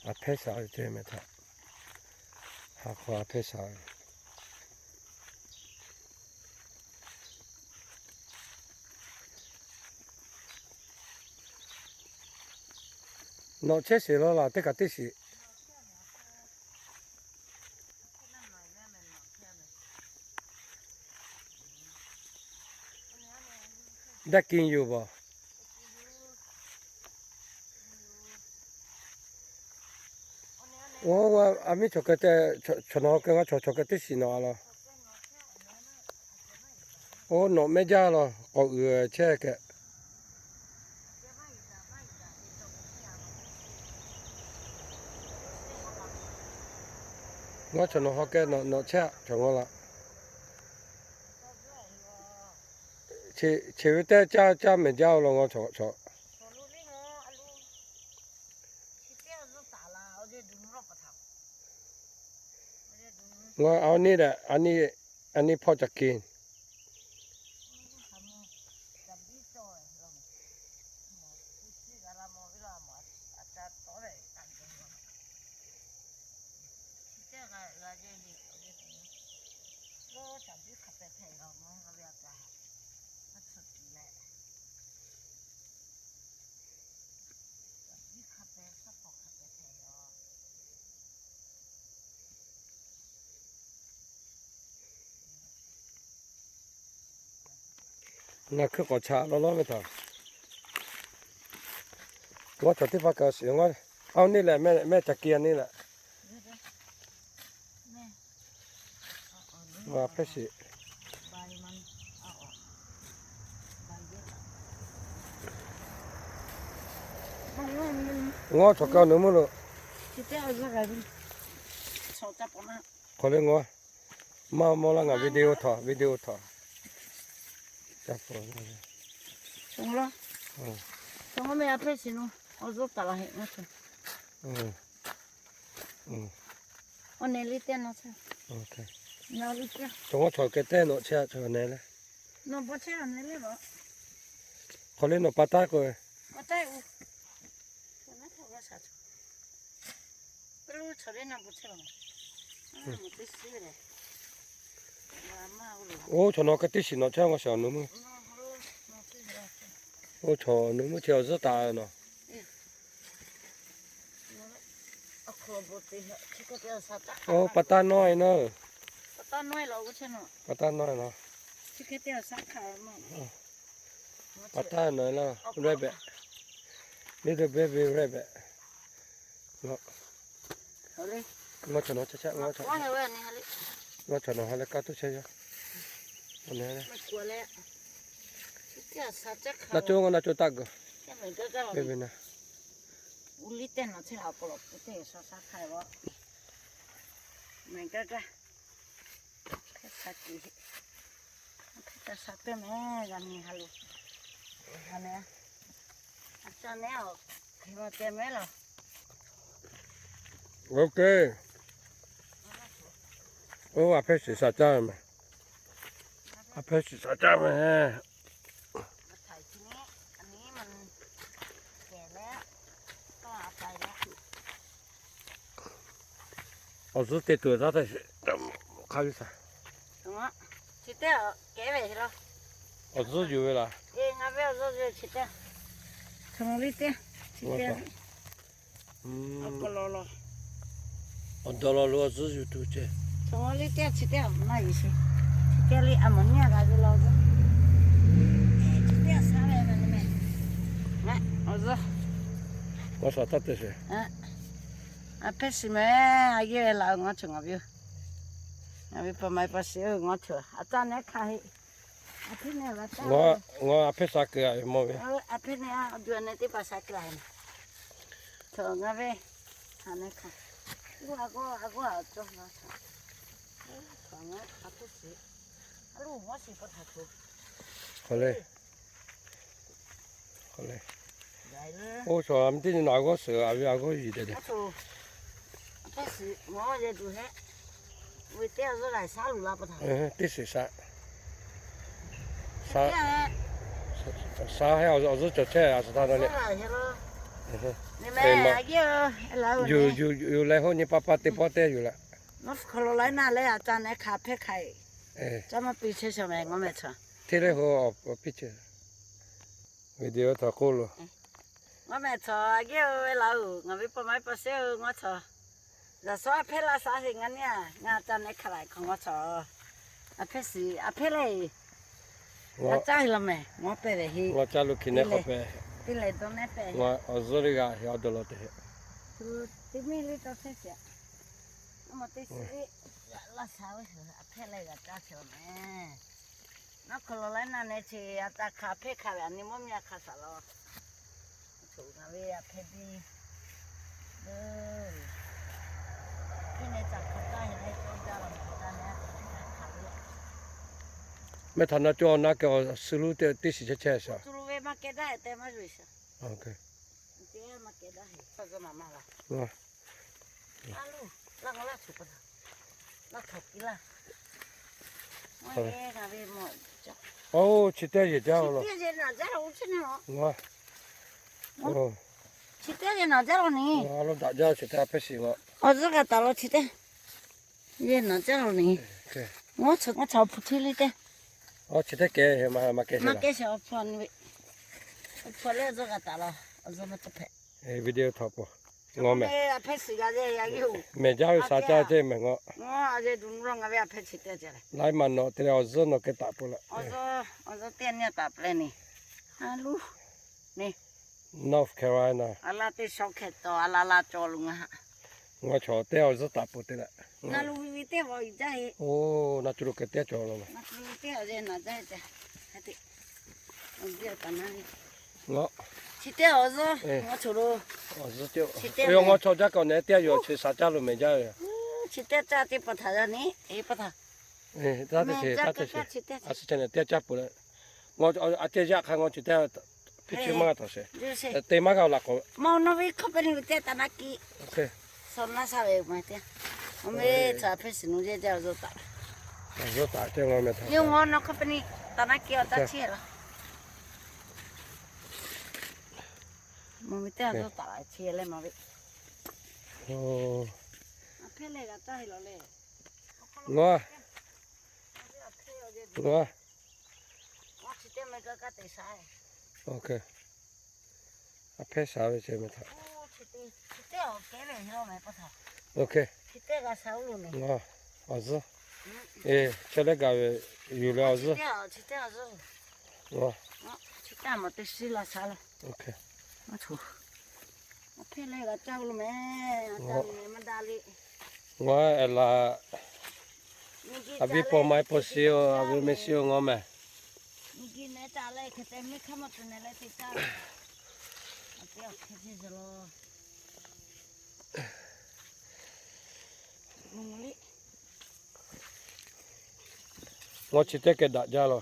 A hpehˇ shaˍ ve ceh meh htaꞈ, ha hk'aw a hpehˇ shaˍ ve. Nawꞈ chehˇ sheˍ law laˬ teˇ kaꞈ teˇ shiˍ. Daˇ ki yoˬ baˬ. Oˇ, a miˉ chaw keh te, chaw nawˬ keh g'a chaw chaw keh teˇ shiˍ nawꞈ a law. Oˇ, nawꞈ mehˆ jaˇ law, k'awꞈ uiˍ chehˇ keh. Ngaw chaw nawˬ haw keh nawꞈ chehˇ chaw ngaw laˬ. Chi ve teˇ caˇ caˇ mehˍ jaˇ-oˬ law ngaw chaw chaw. Ngaw a neˇ lehˬ, a neˇ hpawˇ ca ke. Ngaˬ hkui k'awꞈ chaꞈ law law ve htaꞈ. Ngaw chaw teˇ hpaˍ kaꞈ shiˍ ngaw. A neˇ lehˬ, mehˆ ca ke a neˇ lehˬ. Ngaˬ hpehˇ shiˍ. Ngaw chaw kaꞈ nawˬ meuˇ lo. Hk'aw le ngaw. Maˇ mawˇ laˇ ngaˬ video htawꞈ, video htawꞈ. Chaw ngaw chaw keh teˇ nawꞈ chehˇ chaw ne le. Hk'aw le nawˬ pa taˇ k'o. Oˇ, chaw nawˬ keh teˇ shiˍ nawꞈ chehˇ ngaw shaˍ nawˬ meuˇ. Oˇ, chaw nawˬ meuˇ chi awˬ zuhˇ taˍ nawˬ. Oˇ, pa taˇ nawˇ e naˉ. Pa taˇ nawˇ e naˉ. Pa taˇ nawˇ e naˉ, rabbit. Little baby rabbit. Ngaw chaw nawˬ chehˇ chehˇ, ngaw chaw nawˬ ha leh kaˇ tuˬ chehˇ yaˇ. Na co ngaw na co taˆ gaˬ. Baby na. Ok. Oˇ, a hpehˇ shiˍ sha caˇ meh. A hpehˇ shiˍ sha caˇ meh. Awˬ zuhˇ te tuˬ taˇ te hk'a ve shaˍ. Awˬ zuhˇ yuˬ ve laˬ. Awˬ dawˬ law lo awˬ zuhˇ yuˬ tuˬ ceh. Awˬ shaˍ taˇ te sheˍ. A hpehˇ shiˍ meh, a yehˇ ve laˬ ngaw chaw ngaˬ ve yoˬ. Ngaˬ ve pa ma pa shiˍ ngaw chaw a taˇ nehˉ hk'a heˆ. Ngaˬ a hpehˇ sha keu a ve mawˇ ve. A hpehˇ nehˉ a ju a nehˉ teˇ hpaˍ sha keu a ve. Chaw ngaˬ ve a nehˉ hk'a, a g'awˇ a g'awˇ a cawˇ ngaw chaw. Chaw ngaˬ a hpehˇ shiˍ. A loˇ ngaw shiˍ pa htaꞈ tuˬ. Hk'aw le. Oˇ, chaw a meh teˇ nyi naˬ a g'awˇ suhˍ a ve a g'awˇ yiˬ deh deh. Teˇ shiˍ sha. Sha, sha heˆ, awˬ zuhˇ cawˬ chehˇ a shaˍ taˇ na le. Eˬ, yuˬ leh hoˆ nyi pa pa teˇ pawˆ teˇ yuˬ laꞈ. North Carolina leh a ca nehˬ hk'a hpehˇ hk'a e, ca maˇ piˇ chehˇ shaw meh, ngaw meh chaw. Hteˇ leh ho, picture, video htaꞈ k'oˆ lo. Ngaw meh chaw, a geh-o, e laˬ-oˬ, ngaˬ ve paw maˇ paw sheˉ-oˬ, ngaw chaw. Yaꞈ shawˉ a hpehˇ laˇ shaˍ heˆ ngaˬ niˇ-a, ngaˬ ca nehˬ hk'a laˬ hk'awꞈ ngaw chaw. A hpehˇ shiˍ, a hpehˇ leh, a caˇ heˆ law meh, ngaw pehˇ ve heˆ. Ngaw caˇ lo hkiˬ nehˉ hk'awꞈ pehˇ. Teˇ leh dawˇ nehˉ pehˇ. Awˬ zuhˇ leh g'aꞈ heˆ, awˬ dawˇ law te heˆ. Teˇ miˇ leh tawˇ hpehˇ shiˍ. Aˬ ma teˇ shiˍ, laˇ shaˍ ve, a hpehˇ leh g'a caˇ sheˍ law meh. North Carolina nehˬ chi a ca hk'a hpehˇ hk'a ve, a nyi mawˇ miˇ a hk'a shaˍ law. Choˬ ngaˬ ve a hpehˇ biˇ. Mehˇ htaꞈ na cawˇ na keh awˬ suh luˇ teˇ shiˍ chehˇ chehˇ shaˍ. Oˇ, chi teˇ yehˬ jaˇ lo. Chi teˇ yehˬ naˬ jaˇ lo ni. Awˬ zuhˇ g'a taˍ lo chi teˇ. Yehˬ naˬ jaˇ lo ni. Ngaˬ chaw, ngaˬ chaw hpu htiˇ le teˇ. Chi teˇ kehˬ, maˇ kehˬ sheˍ, awˬ hpu leh awˬ zuhˇ g'a taˍ lo. Awˬ zuhˇ maˇ tawˆ hpehꞈ. Video htaꞈ pa. Ngaw meh. Mehˬ jaˇ ve sha caˇ ceˇ mehˬ ngaw. Laiˉ ma nawꞈ te leh awˬ zuhˇ nawˬ keh taˍ peuˬ laꞈ. North Carolina. Ngaw chaw teˇ awˬ zuhˇ taˍ peuˬ te laꞈ. Oˇ, na cuˇ lo keh teˇ cawˬ lo. Ngaw. Awˬ zuhˇ, ngaw chaw jaˇ kaꞈ nehˬ teˇ yawˬ chi sha caˇ lo mehˬ jaˇ ve. Chi teˇ caˇ teˇ pa htaꞈ yaˇ ni, e pa htaꞈ. Taˇ teˇ chi, taˇ teˇ chi. A shu ca nehˬ teˇ caˇ peuˬ leh. Ngaw, a ceh yaˇ hk'a ngaw chi teˇ, hpiˇ chi maˇ g'a tawˍ sheˍ. Te maˇ g'a laꞈ k'awꞈ. Mawˬ nawˬ ve company ve teˇ taˍ naˇ kiˆ. Saw naˇ sha ve ma teˇ. Awˬ meh chaw a hpehˇ shiˍ nu yehˬ jaˇ awˬ zuhˇ taˍ. Awˬ zuhˇ taˍ ceˇ ngaw meh htaꞈ. Yawˇ ngaw nawˬ company taˍ naˇ kiˆ awˬ taˇ chehˇ la. Mawˬ ve teˇ awˬ zuhˇ taˍ la chi leh mawˬ ve. Ngaw. Ngaw. A hpehˇ sha ve chi meh htaꞈ. Ngaw. Awˬ zuhˇ. E, chehˇ leh gaˬ ve yuˬ leh awˬ zuhˇ. Ngaˬ e laˬ, a viˉ paw maˇ paw shiˍ-oˬ, a viˉ meh shiˍ-oˬ ngaw meh. Ngaw chi teˇ keh daꞈ jaˇ lo.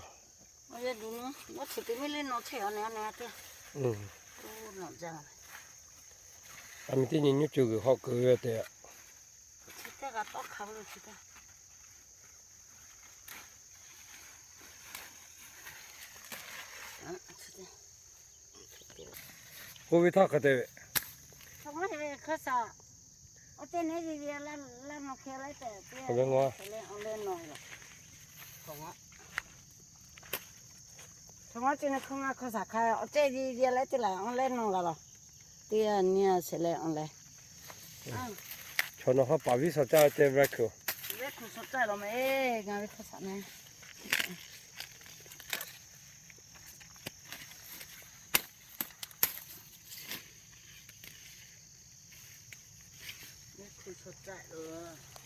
A miˬ teˇ nyi nyuˇ cuˬ g'uiˬ hawˆ keu ve tehꞈ. K'oˆ ve htaˇ hk'a te ve. Ngaˬ, ngaˬ chi ne hk'aw ngaˬ hk'aw shaˍ hk'a awˬ cehˇ ji ji leh teˇ laˬ awˬ leh nawˬ g'a laˬ. Teˇ nyi a sheˍ leh awˬ leh. Chaw nawˬ hk'aw paˍ viˉ shaw caˇ ceh ve kuˬ. Ve kuˬ shaw caˇ laˬ meh, ngaˬ ve hk'aw shaˍ meh. Ve kuˬ shaw caˇ laˬ.